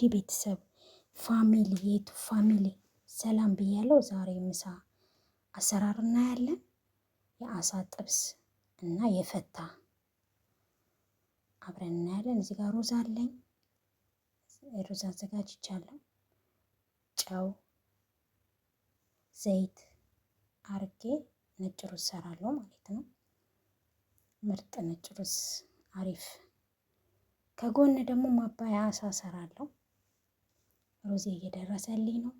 ውድ ቤተሰብ family፣ የቱ family ሰላም ብያለው። ዛሬ ምሳ አሰራር እናያለን። የአሳ ጥብስ እና የፈታ አብረን እናያለን። እዚህ ጋር ሩዝ አለኝ። ሩዝ አዘጋጅቻለሁ። ጨው፣ ዘይት አርጌ ነጭ ሩዝ ሰራለሁ ማለት ነው። ምርጥ ነጭ ሩዝ አሪፍ። ከጎን ደግሞ ማባያ አሳ ሰራለሁ። ሩዜ እየደረሰልኝ ነው።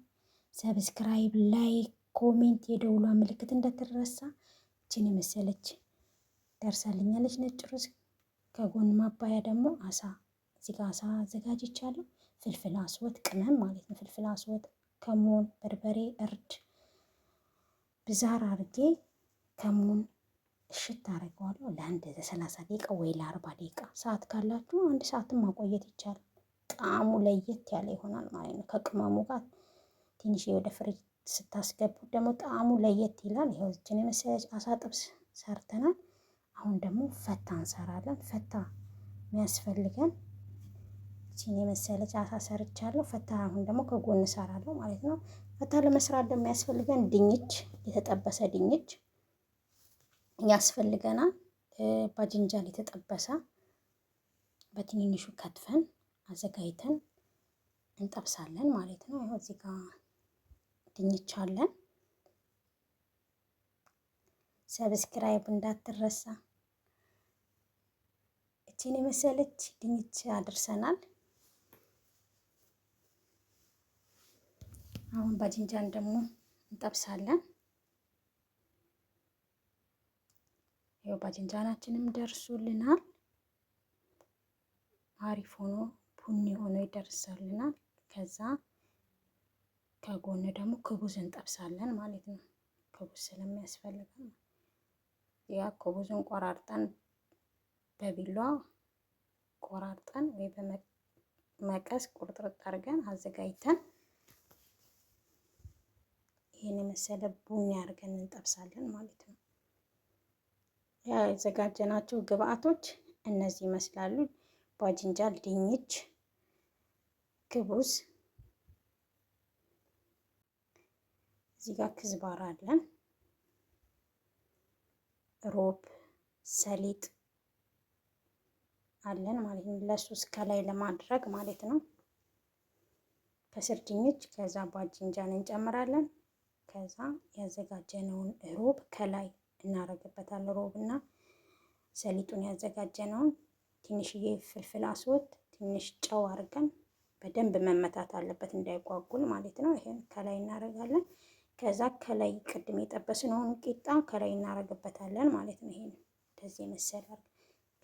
Subscribe፣ like፣ comment የደውሏ ምልክት እንዳትረሳ። እችን የመሰለች ደርሳልኛለች ነጭ ሩዝ። ከጎን ማባያ ደግሞ አሳ እዚህ ጋር አሳ አዘጋጅቻለሁ። فلفل أسود ቅመም ማለት ነው። فلفل أسود፣ ከሙን፣ በርበሬ፣ እርድ፣ ብዛር አርጌ ከሙን እሽት አደርገዋለሁ ለአንድ ለ30 ደቂቃ ወይ ለ40 ደቂቃ። ሰዓት ካላችሁ አንድ ሰዓትም ማቆየት ይቻላል። ጣዕሙ ለየት ያለ ይሆናል ማለት ነው። ከቅመሙ ጋር ትንሽ ወደ ፍሪጅ ስታስገቡት ደግሞ ጣዕሙ ለየት ይላል። ይኸው እችን የመሰለች አሳ ጥብስ ሰርተናል። አሁን ደግሞ ፈታ እንሰራለን። ፈታ የሚያስፈልገን እችን የመሰለች አሳ ሰርቻለሁ። ፈታ አሁን ደግሞ ከጎን እሰራለሁ ማለት ነው። ፈታ ለመስራት ደግሞ የሚያስፈልገን ድንች፣ የተጠበሰ ድንች ያስፈልገናል። باذنجان የተጠበሰ በትንንሹ ከትፈን አዘጋጅተን እንጠብሳለን ማለት ነው። ይኸው እዚህ ጋር ድንች አለን። Subscribe እንዳትረሳ። እቺን የመሰለች ድንች አድርሰናል። አሁን باذنجان ደግሞ እንጠብሳለን። ይኸው باذنجان ኣችንም ደርሶልናል። አሪፍ ሆኖ ቡኒ ሆኖ ይደርሳልናል። ከዛ ከጎን ደግሞ خبز እንጠብሳለን ማለት ነው። خبز ስለሚያስፈልገን ያ خبز ኡን ቆራርጠን በቢላ ቆራርጠን ወይ በመቀስ ቁርጥርጥ አድርገን አዘጋጅተን ይህን የመሰለ ቡኒ አድርገን እንጠብሳለን ማለት ነው። ያዘጋጀናቸው ግብአቶች እነዚህ ይመስላሉ። باذنجان፣ ድንች፣ خبز፣ እዚህ ጋር كزبرة አለን፣ روب፣ ሰሊጥ አለን ማለት ነው። ለሱስ ከላይ ለማድረግ ማለት ነው። ከስር ድንች፣ ከዛ باذنجان እንጨምራለን። ከዛ ያዘጋጀነውን روب ከላይ እናደርግበታለን። روب እና ሰሊጡን ያዘጋጀነውን ትንሽዬ فلفل أسود፣ ትንሽ ጨው አድርገን በደንብ መመታት አለበት እንዳይጓጉል ማለት ነው። ይሄን ከላይ እናደርጋለን። ከዛ ከላይ ቅድም የጠበስነውን ቂጣ ከላይ እናደርግበታለን ማለት ነው። ይሄን እንደዚህ የመሰለ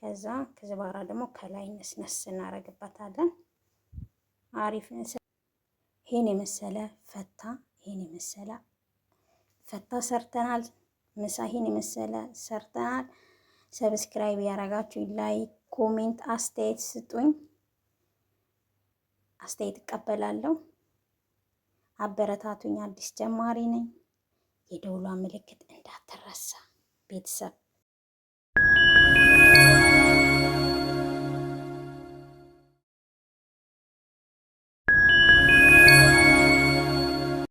ከዛ كزبرة ደግሞ ከላይ ነስነስ እናደርግበታለን። አሪፍ። ይሄን የመሰለ ፈታ፣ ይሄን የመሰለ ፈታ ሰርተናል። ምሳ ይሄን የመሰለ ሰርተናል። Subscribe ያደረጋችሁ like፣ comment፣ አስተያየት ስጡኝ። አስተያየት እቀበላለሁ። አበረታቱኝ። አዲስ ጀማሪ ነኝ። የደውሏ ምልክት እንዳትረሳ ቤተሰብ።